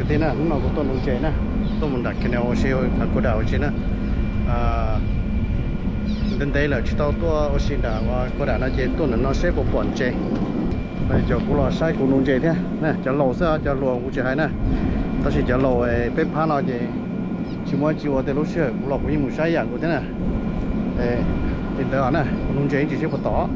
Thiab na, hnub no kuv tuaj nuv ntses na, tuaj mus nram canal ua si, phav kua dam ua si na. Ntev ntev lawm tsis tau tuaj ua si nram kua dam no ces tuaj ntawm no seb puas pom ntses. Cov kuv los saib kuv nuv ntses thiab na, cov laus xwb, cov hluas kuv tsis hais na. Tab sis cov laus peb phab no ces tsis muaj dab tsi ua, tej lub sij hawm kuv los kuv yeej mus saib yam nkaus thiab na. Li ntawd na, kuv nuv ntses ib ntsis seb puas tom.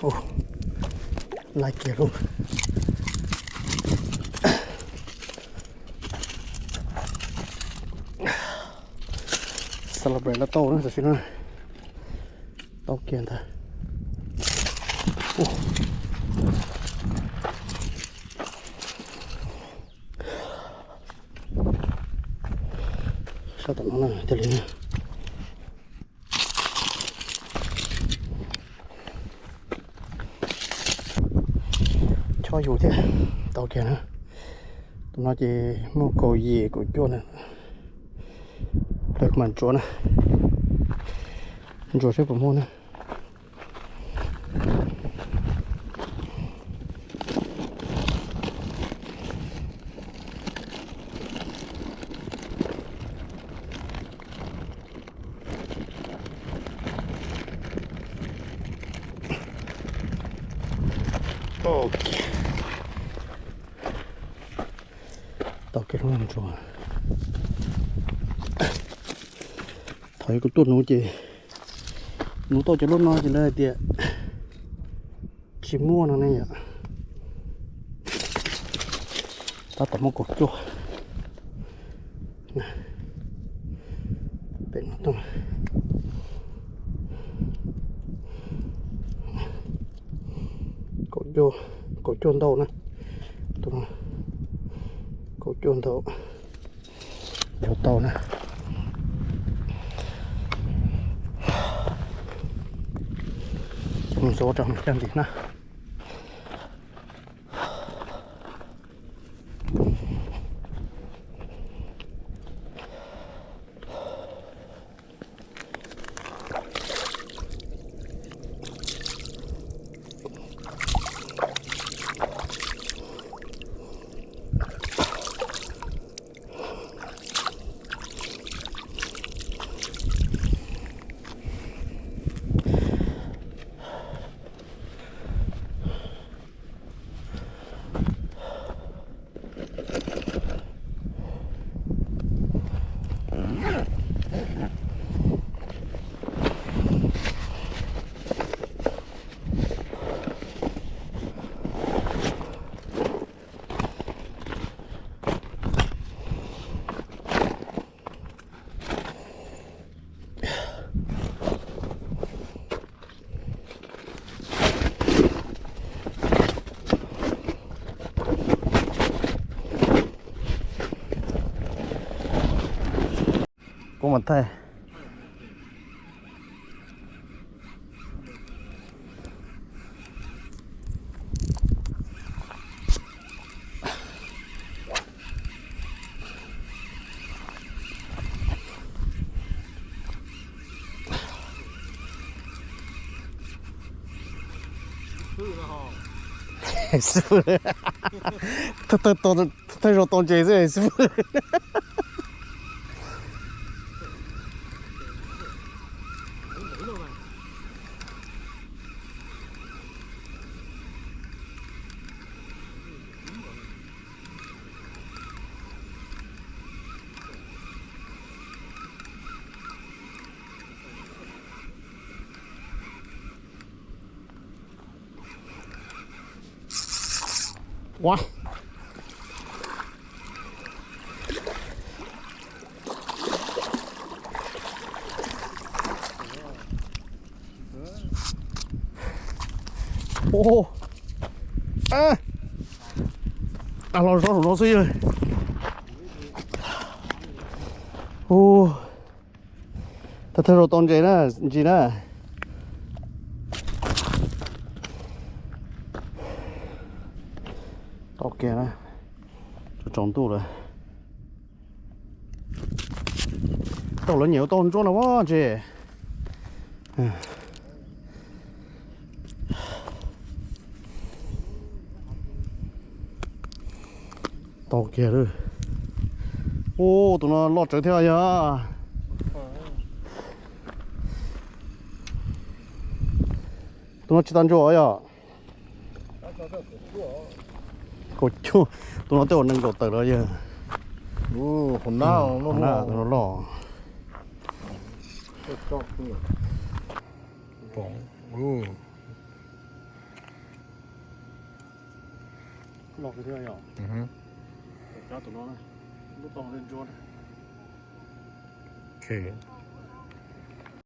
Ua, laj kiag lauj. Celebrate lawm tau na tam sim no. Tau kiag ntag. Sab tom no na thiaj li na. Chob yus thiab. Tau kiag na. Tus no ces muaj kaum yim kaum cuaj na. Peb kuv mam ntsuas na. Ntsuas seb puas muaj na. Tau kiag lub no ntsuas. Thaum kuv tuaj nuv ces nuv tau cov lub no ces lawv hais tias tsis muaj no ne yom. Tab tom muaj kaum cuaj. Pem no tuaj, kaum cuaj ntau na. Tus no kaum cuaj ntau. Yuav tau na. Mus xov rau caj ntim na. Kuv mam thaij. Xib fwb, thawj zaug tau ntses xwb xib fwb. Ua, a, los zov saum no xwb yog. Thawj zaug tau ntses na, ntsis na. Tau kiag na, tsaus ntuj lawm. Tau lawv nyiam ua tau ntsuab no ua ntses. Tau kiag lawm. Ub, tus no loj tsawv thiab yog. Tus no tsis tau ntsuab yog. Kaum cuaj, tus no tej uas nees nkaum tawm los yog. Tus no loj. Pom, ub, Los thiab yom. Cab tus no, lub tog ntsuab. Ok.